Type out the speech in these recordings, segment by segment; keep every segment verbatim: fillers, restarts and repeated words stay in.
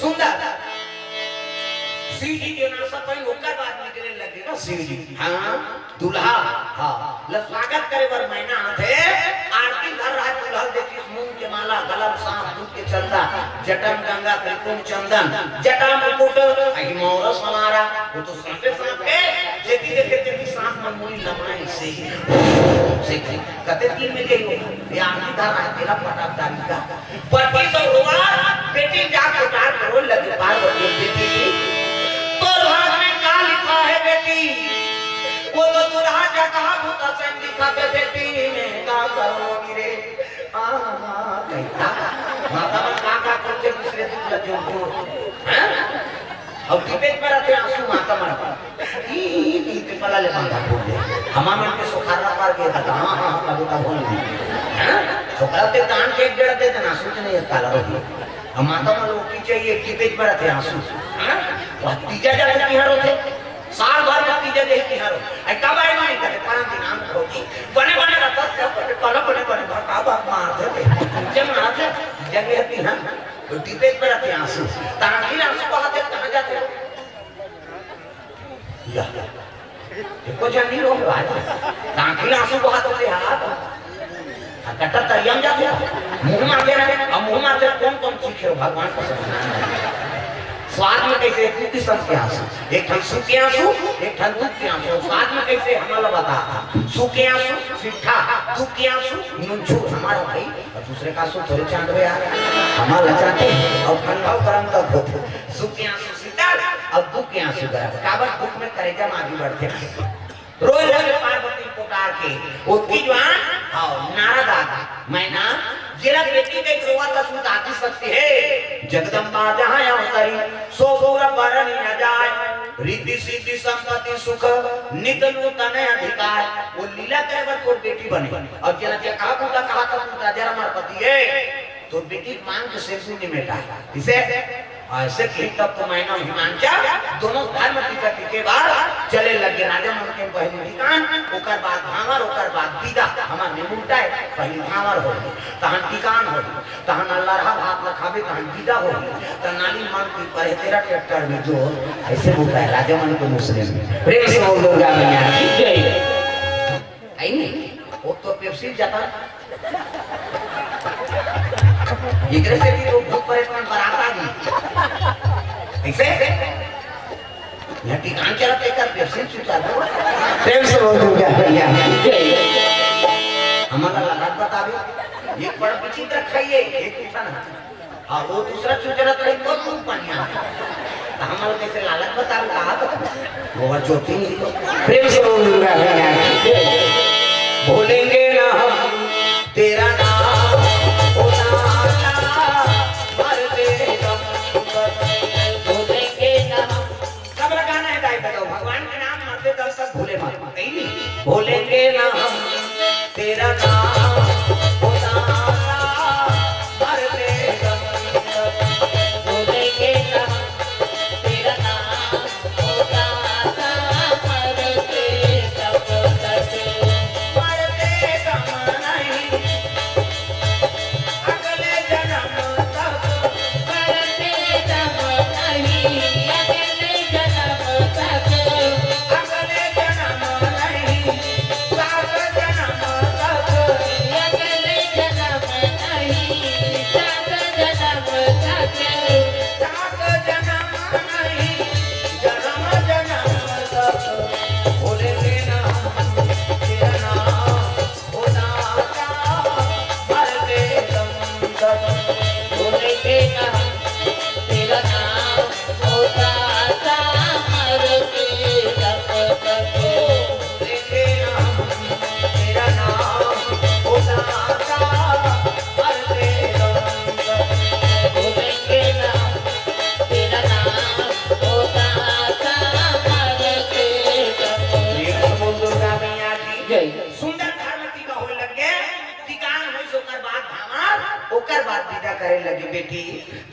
सुंदर। शिव जी के नासा पहिन ओकर बाद निकले लगे ना शिव जी। हाँ, दूल्हा, हाँ, ल स्वागत करे बर मैना आथे, आरती धर रहा है, दूल्हा देखिस मूंग के माला, गला म सांप, दूध के चंदा, जटा म गंगा, त्रिकोण चंदन, जटा मुकुट, अहि मौर समारा, वो तो सांपे सांप के, जेती देखे तेती सांप मन मुड़ी लमाए से, से कते दिन में गई हो, ये आरती धर रहा है, तेरा पटाख डाली का। पति सब रोवा, बेटी जा कोठार करो लगे पार्वती बेटी। तोर भाग में का लिखा है बेटी? वो तो दूल्हा जगह भूता संग दिखा के बेटी ने का करो गिरे। आ, कहता, माता मन का का करके दूसरे दिन लगे उनको। हाँ? अउ टिपेच बर आथे आंसू माता मन। ई, ई, ई, ई, पला ले बांधा फूल ले। हमा मन के सुखारा पार के बता, हाँ, हाँ, हाँ, कबूता भूल गई। हाँ? छोकरा ते दान के एक डेढ़ दे देना, सूच नहीं है, काला रही। हम माता मन लोग की चाहिए, टिपेच बर आथे आंसू। हाँ? वह तीजा जाके तिहार होथे। साल भर में तीजा जाके तिहार हो। आई कब आए मानी करे, परम दिन आम होगी। बने बने रहता, बने, बने, बने, बने, भर, भर, भर, मार दे। जब मार दे, जब ये तिहार। तो टिपेच बर आथे आंसू। त आंखी ले आंसू बहाथे, कहाँ जाथे? या। एको झन नहीं लोग आज। त आंखी ले आंसू बहाथे हाथ। आ कट्टा तरिया म जाथे। मुंह मारथे ना, अब मुंह मारथे कौन कौन चीज है भगवान का समझ। स्वाद में कैसे दू किस्म के आंसू, एक ठन सुख के आंसू, एक ठन दुख के आंसू। स्वाद में कैसे हमला बता, सुख के आंसू सिट्ठा, दुख के आंसू नुनछू। हमारा भाई और दूसरे का आंसू थोड़े चांट यार, हमारा चांटे और ठंडा गरम तक होते। सुख के आंसू शीतल और दुख के आंसू गरम। काबर दुख में करेजा मांगी बढ़ते। रोए लगे पार्वती पुकार के, ओतकी जुआन, हाँ, नारद आ गे। मैना, जेला बेटी के रोवा त सुन आदि शक्ति है। जगदम्बा जहाँ अवतरी, सो गौर बरन न जाय। रिद्धि सिद्धि संपत्ति सुख, नित नूतन अधिकार। वो लीला करे बर तोर बेटी बने। और जेला जे कहा बूता कहा था, तू राजा रमापति है। तोर बेटी मांग के सिर से निमेटा। इसे ऐसे कही तब तो मैना हिमांचल दोनों धर्म टीका टीके बाद चले लगे। राजा मन के पहली टीकान, ओकर बाद भांवर, ओकर बाद दीदा। हमार में उल्टा है, पहली भांवर हो, तहन टीकान हो, तहन अल्लाह रहा भात ल खाबे, तहन दीदा हो, त नाली मन की पहले तेरा ट्रैक्टर में जो ऐसे होता है राजा मन के मुस्लिम। प्रेम से बोल दुर्गा मैया की जय। है नहीं? वो तो पेप्सी जाता। एकरे से भी लोग भूत प्रेत मन बरात आ गई। ऐसे? यहाँ टीकान चला तो एक पेप्सी चुचा दो। प्रेम से बोल दुर्गा मैया। हमारा लगा बता भी। एक बड़ा विचित्र खाइए, एक उठा ना। हाँ, वो दूसरा चुचरा तो एक बहुत मुंह पानी आ गया। तो हम लोग कैसे लालच बता रहे, कहा तो वो ज्योति नहीं तो। प्रेम से बोल दुर्गा मैया की। भूलेंगे ना हम तेरा नाम, ओ नाना, मरते दम तक। भूलेंगे ना हम। सब लगाना है दाई बताओ, भगवान के नाम मरते दम तक भूले मत। कहीं नहीं। भूलेंगे ना हम तेरा नाम, ओ नाना, मरते दम तक। भूलेंगे ना हम तेरा नाम, ओ नाना, मरते दम तक। मरते दम नहीं, अगले जन्म तक। मरते दम नहीं, अगले जन्म तक। अगले जन्म नहीं, सात जन्म तक। अगले जन्म नहीं, सात जन्म तक। सात जन्म नहीं, जन्म जन्म तक। भूलेंगे ना हम तेरा नाम, ओ नाना, मरते दम तक। भूलेंगे ना हम तेरा नाम, ओ नाना, मरते दम तक। भूलेंगे ना हम तेरा नाम, ओ नाना, मरते दम तक। भूलेंगे ना हम तेरा नाम, ओ नाना, मरते दम तक। प्रेम से बोल दुर्गा मैया की जय। सुंदर धर्म टीका होए लग गे, टीकान होइस, ओकर बाद भांवर, ओकर बाद विदा करे लगे बेटी,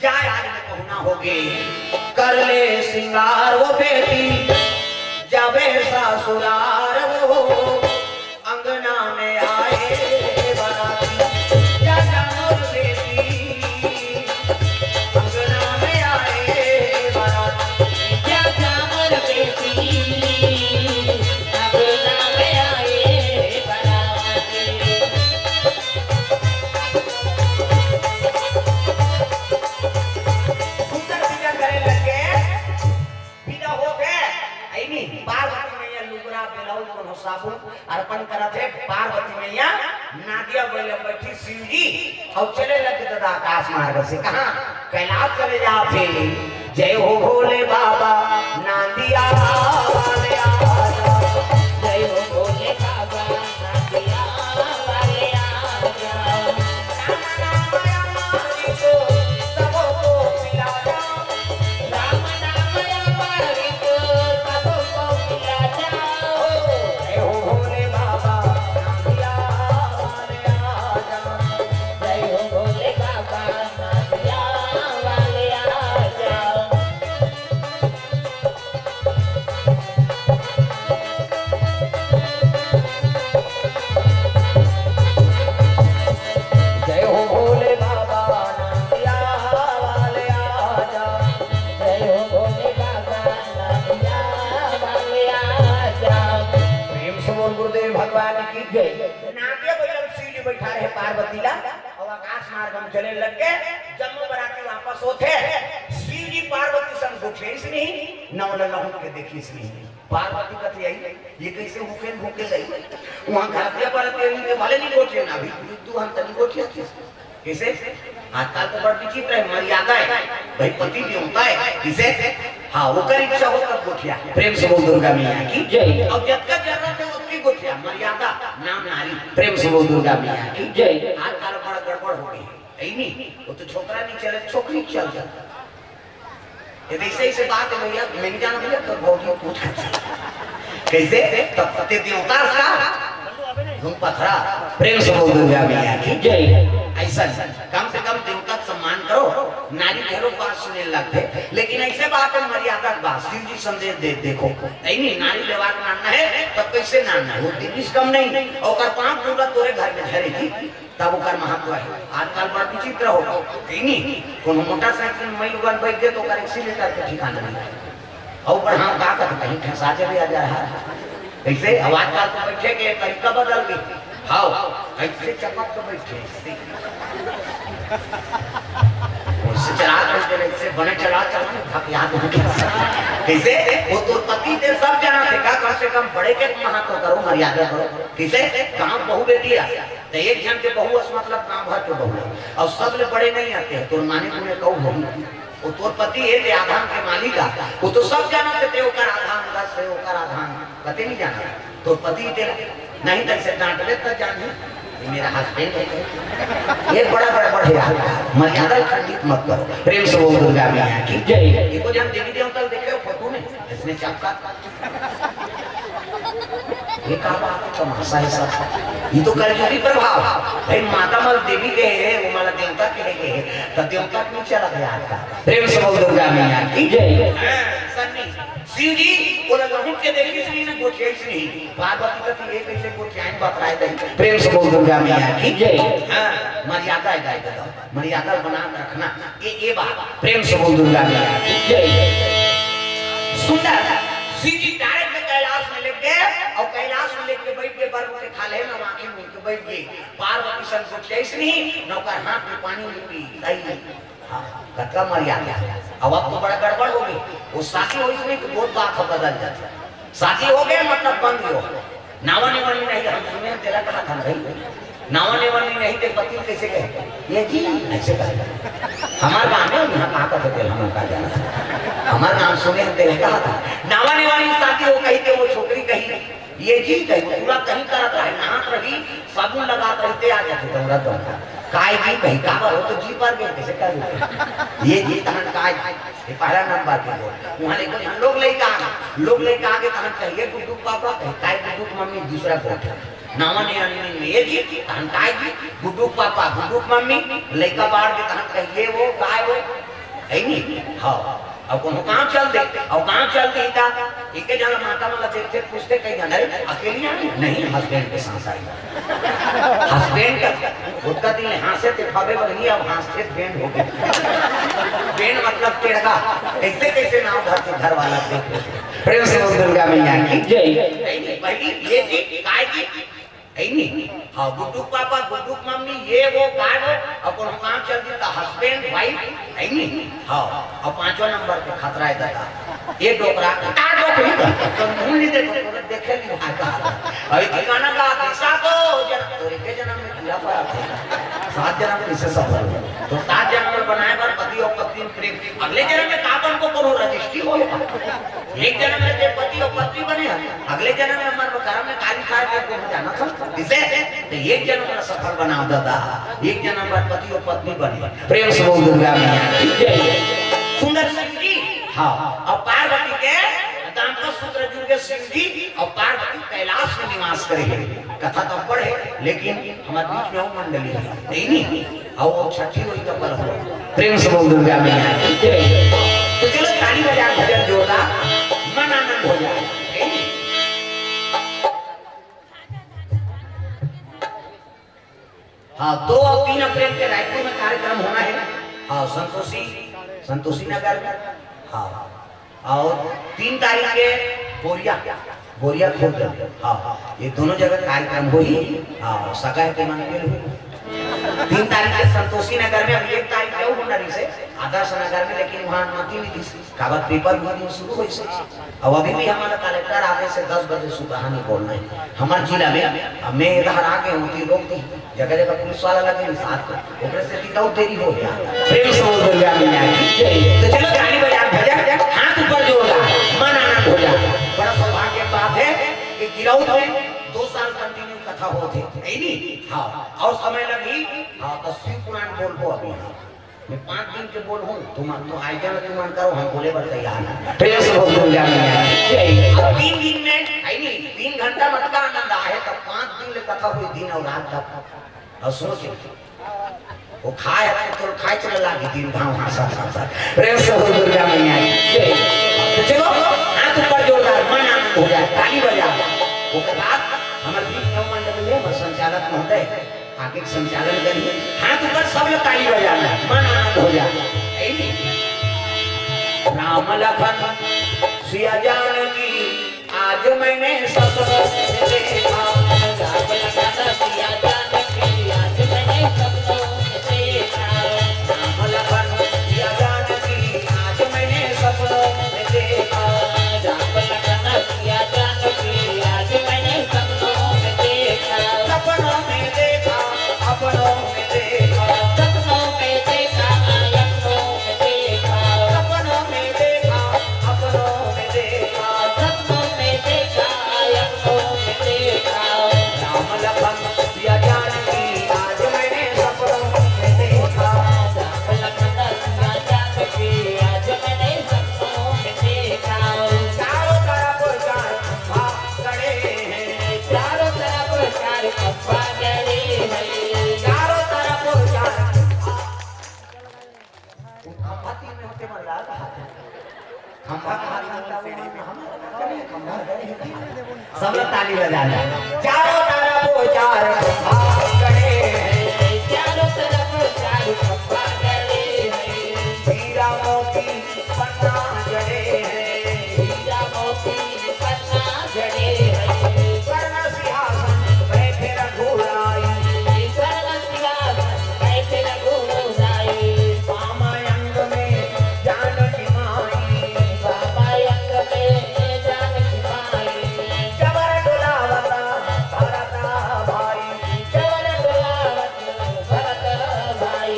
जाए आज ले पहुना हो गे। कर ले सिंगार वो बेटी, जाबे ससुरार वो, अंगना में आए बाराती, जा जा मोर बेटी, अंगना में आए साबुन अर्पण करत हे पार्वती मैया। नांदिया बइला बइठी शिव जी अउ चले लगे दादा आकाश मार्ग से। कहाँ? कैलाश चले जात हे। जय हो भोले बाबा, नांदिया वाले आजा। जय हो भोले बाबा, नांदिया वाले आजा। राम नाम अमृत सबको पिलाया। राम नाम अमृत सबको पिलाया। जय हो भोले बाबा, नांदिया वाले आजा। जय हो भोले बाबा, नांदिया वाले आजा। जय हो भोले बाबा, नांदिया वाले आजा। जय हो भोले बाबा, नांदिया वाले आजा। प्रेम से बोल गुरुदेव भगवान की जय। नांदिया बइला म शिव जी बइठा रहे पार्वती ला, अउ आकाश मार्ग म चले लग गे। जम्मो बराती वापस होथे, शिव जी पार्वती संग गोठियाइस नहीं, न ओला लहुट के देखिस नहीं। पार्वती कथे, "यही, ये कइसे हुकेन भूके गई?" वहाँ घर पे पड़त के उनके भले नहीं गोठिया ना, अभी दू, दू हम तनी गोठिया थी। कइसे? आजकल तो बड़ विचित्र हे, मर्यादा हे, भाई पति देवता हे, कइसे? हाँ, ओकर इच्छा हो तब गोठिया। प्रेम से बोल दुर्गा मैया की जय। अउ जतका जरूरत हे, ओतकी गोठिया, मर्यादा, नाम नारी। प्रेम से बोल दुर्गा मैया की जय। आजकल बड़ गड़बड़ हो गई हे, यही नहीं, वो तो छोकरा नहीं चले, छोकरी चल जाता। ये तो ऐसे, ऐसे बात हे भैया, मैं नहीं जाना भैया, तो बहुत ही पूछ कर। कइसे? तब ते देवता का धूम पथरा। प्रेम से बोल दुर्गा मैया की जय। ऐसा कम से कम देवता का सम्मान करो। नारी घरों बात सुने लगथे, लेकिन ऐसे बात हे, मर्यादा के बात। शिव जी संदेश दे, देखो, नहीं, नहीं, नारी लेवा के नाना हे, तब कइसे नाना हे? वो दिल्ली से कम नहीं, अउ ओकर पाँव पूरा तोरे घर में धरे जी। तब ओकर महत्व हे। आजकल बड़ विचित्र हो गए। कहीं नहीं, कोनो मोटरसाइकिल में मई उगन बैठ गए तो ओकर एक्सीलेटर के ठिकाना नहीं। अउ बढ़ाओ का कर कहीं फंसा चले आ जा रहा है। कइसे? अब आजकल तो बैठे के तरीका बदल गए। हाँ, ऐसे चपक तो बैठे, ऐसे। ऐसे चला, ऐसे बने चला, चला, थक याद हो गया। कइसे? वो तो पति देव सब जाना थे का, कम से कम बड़े के महत्व करो, मर्यादा करो। कइसे? गाँव बहू बेटी आ, त एक झन के बहू अस, मतलब गांव भर के बहू हे। अउ सबले बड़े नहीं आते हैं, तोर माने मुने कहू बहू। वो तोर पति हे, ते आधान के मालिक आ। वो तो सब जानत हे, ते ओकर आधान दस हे, ओकर आधान कते नहीं जाना। तोर पति हे तेला, नहीं त ऐसे डांट ले त जान हे, ये मेरा हस्बैंड है। ये बड़ा गड़बड़ है यार, मर्यादा खंडित मत करो। प्रेम से बोल दुर्गा मैया की जय। ये को जान देवी देवता देखे हो फोटो में, इसने चपका ये का बात है, तमाशा है सब। ये तो कलयुगी प्रभाव। भाई, माता मल देवी के हे, वो मला देवता के हे, के हे, तो देवता क्यों चला गया आपका? प्रेम से बोल दुर्गा मैया की जय। हाँ, सन्नी, शिव जी, वो लहुट के देखिस नहीं ना, गोठियाइस नहीं। पार्वती कथी, ये कइसे गोठियाइन बतराए दे? प्रेम से बोल दुर्गा मैया की जय। हाँ, मर्यादा है, गाय का दो। मर्यादा बना के रखना, ये, ये बात। प्रेम से बोल दुर्गा मैया की जय। सुंदर शिव जी direct में कैलाश में लेट गए अउ कैलाश में लेट के बैठ के बर्फ के खाले में आंखें मूंद के बैठ गए। पार्वती संग गोठियाइस नहीं, न ओकर हाथ में पानी नहीं पी, नहीं। हाँ, कतका मर्यादा। अब, अब तो बड़ा गड़बड़ हो गई। वो शादी होइस नहीं तो बहुत बात हो बदल जाती। शादी हो गया मतलब बंद हो। नावा नेवनी नहीं, हम सुने तेला कहा था भाई। नावा नेवनी नहीं ते पति कइसे कहे? ये जी, ऐसे कहे। हमार गाँव में यहाँ कहा था तेल हम का जाना था। हमार नाम सुने हम तेला कहा था। नावा नेवनी शादी हो कही ते वो छोकरी कही, ये जी कही, वो पूरा कहीं करत रहे, नहात रही, साबुन लगात रही, ते आ जाते दौड़ा दौड़ा। काय जी कही, काबर हो तो जी पर गए, कइसे कर लेते? ये जी तहन काय, ये पहला नंबर के बोल। वहाँ लेकिन हम लोग लेके आ गए, लोग लेके आ गए, तहन कहिए गुड्डू पापा, कही काय गुड्डू मम्मी, दूसरा बोल। नावा नेवनी में ये जी, तहन काय जी, गुड्डू पापा, गुड्डू मम्मी, लइका बाढ़ के तहन कहिए वो, काय वो, है नहीं? हाँ, अब कोनो काम चल दे, अब काम चल दे इता, एक जन माता मन ला देखथे, पूछथे कई जन, "अरे, अकेली आई?" "नहीं, हस्बैंड के साथ आई।" हस्बैंड का, ओतका दिन हाँसे ते फबे बहिनी, अब हाँसथे त बैंड हो गए। बैंड मतलब टेढ़ा, कइसे कइसे नाव धरथे घर वाला देख। प्रेम से बोल दुर्गा मैया की जय। नहीं, नहीं, बहिनी, ये जी, काय जी, है नी? हाँ, गुड्डू के पापा, गुड्डू के मम्मी, ये वो, गाय वो, अपन काम चल दी, husband, wife, है नी? हाँ, अउ पांचवा नंबर पे खतरा है दादा, ये डोकरा, का डोकरी का, तो मुंह नहीं देखो, तो देखे नहीं भाई का। अभी ठिकाना का दिशा तो जन, तो एक जन्म में किया पड़ा था, सात जन्म कैसे सफल हो? तो सात जन्म में बनाए बर पति अउ पत्नी प्रेम, अगले जन्म में का बन को कोनो रजिस्ट्री हो? एक जन्म में जे पति अउ पत्नी बने हैं, अगले जन्म में मर करम में काली खाए के को जाना था। इसे तो एक जन्म में सफल बना दादा, एक जन्म में पति अउ पत्नी बने। प्रेम से बोल दुर्गा मैया की जय। सुंदर शिव जी, हाँ, अउ पार्वती के दांपत्य सूत्र जुड़ के शिव जी अउ पार्वती कैलाश में निवास करे हैं। कथा तो पढ़े, लेकिन हमारे बीच में वो मंडली है, नहीं, नहीं। अउ वो छठी वही का पर्व हो। प्रेम से बोल दुर्गा मैया की जय। तो चलो ताली बजा, भजन जोरदार, मन आनंद हो जाए। हाँ, दो और तीन अप्रैल के रायपुर में कार्यक्रम होना है। हाँ, संतोषी, संतोषी नगर में। हाँ, और तीन तारीख के बोरिया, बोरिया खुर्द। हाँ, ये दोनों जगह कार्यक्रम होही। हाँ, सगा है के मन के लोग। तीन तारीख के संतोषी नगर में, अब एक तारीख के वो नरी से आदर्श नगर में, लेकिन वहाँ अनुमति नहीं दी। काबर पेपर हुआ दिन शुरू होइस। अब अभी भी हमारा कलेक्टर आदेश है दस बजे सुबह नहीं बोलना है हमारे जिला में। अब मैं इधर आके होती रोक दी, जगह जगह पुलिस वाला लगे नहीं साथ को, ओकरे से भी बहुत देरी हो गया। प्रेम से बोल दुर्गा मैया की जय। तो चलो ताली बजा, भजन, हाथ ऊपर जोरदार, मन आनंद हो जाए। बड़ा सौभाग्य की बात है कि गिरौद में दो साल कंटिन्यू कथा होत हे, नहीं नी? हाँ, अउ समय लगी, हाँ, तो शिव पुराण बोलबो अभी। हाँ, मैं पाँच दिन के बोलहूँ, तुम, तुम आइडिया में तुम करो, हम बोले बर तैयार हैं। प्रेम से बोल दुर्गा मैया की जय। अब तीन दिन में, है नी, तीन घंटा मत का आनंद आहे, तो पाँच दिन ले कथा होही, दिन अउ रात तक। अउ सोच, वो खाए, तो खाए चले लागी दिन, गाँव हंसा था। प्रेम से बोल दुर्गा मैया की जय। तो चलो, हाथ ऊपर जोरदार, मन आनंद हो जाए, ताली बजा। ओकर बाद हमारे बीच नव मंडली है, हमारे संचालक महोदय आगे संचालन करिए। हाथ ऊपर, सब लोग ताली बजाना है, मन आनंद हो जाए। यही नहीं? राम लखन सिया जानकी, आज मैंने सपनों में देखा। राम लखन सिया जानकी, आज मैंने सपनों में देखा। राम लखन सिया जानकी, आज मैंने सपनों में देखा। राम लखन सिया जानकी, आज मैंने सपनों में देखा। सपनों में देखा, सपनों में देखा। सपनों में देखा, सपनों में देखा। सपनों में देखा, सपनों में देखा। सपनों में देखा, सपनों में देखा। राम लखन सिया जानकी, आज मैंने सपनों में देखा। राम लखन सिया जानकी, आज मैंने सपनों में देखा। चारों तरफ चार खंभा गड़े हैं। चारों तरफ चार खंभा गड़े हैं। चारों तरफ चार खंभा। खंभा तीन में होते मन लाल हाथ। खंभा का हाथ लगता है, हम खंभा गड़े हैं। सब लोग ताली बजाना। चारों तरफ चार खंभा गड़े हैं। चारों तरफ चार खंभा गड़े हैं। हीरा मोती पन्ना जड़े हैं। हीरा मोती पन्ना जड़े हैं। स्वर्ण सिंहासन बैठे रघुराई। स्वर्ण सिंहासन बैठे रघुराई। वाम अंग में जानकी माई। वाम अंग में जानकी माई। जबर डोलावता भरत भाई। जबर डोलावता भरत भाई।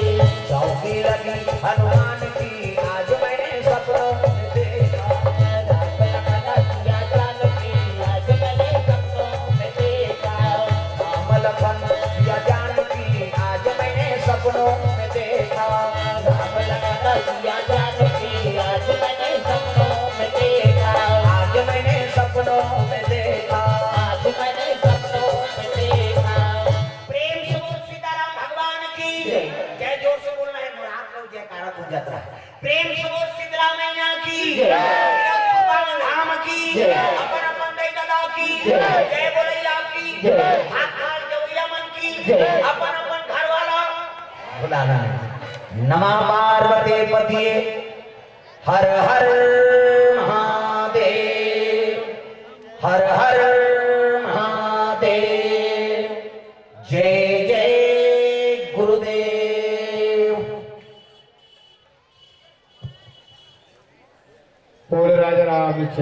चौकी लगी हनुमान की, आज मैंने सपनों में देखा। राम लखन सिया जानकी, आज मैंने सपनों में देखा। राम लखन सिया जानकी, आज मैंने सपनों में देखा। राम लखन सिया जानकी, आज मैंने सपनों में देखा। आज मैंने सपनों में देखा। आज मैंने सपनों में देखा। प्रेम से बोल सीताराम भगवान की जय। जय जोर से बोलना है, मोर आप लोग जयकारा गूंजत रहा। प्रेम से बोल शीतला मैया की जय। पावन धाम की जय। अपन अपन दई ददा की जय। जय बोलैया की जय। हाथ खाल जवैया मन की जय। अपन अपन घर वाला भुलाना नहीं। नमः पार्वती पतिये। हर हर महादेव, हर हर महादेव। जय जय गुरुदेव। बोल राजा रामचंद्र।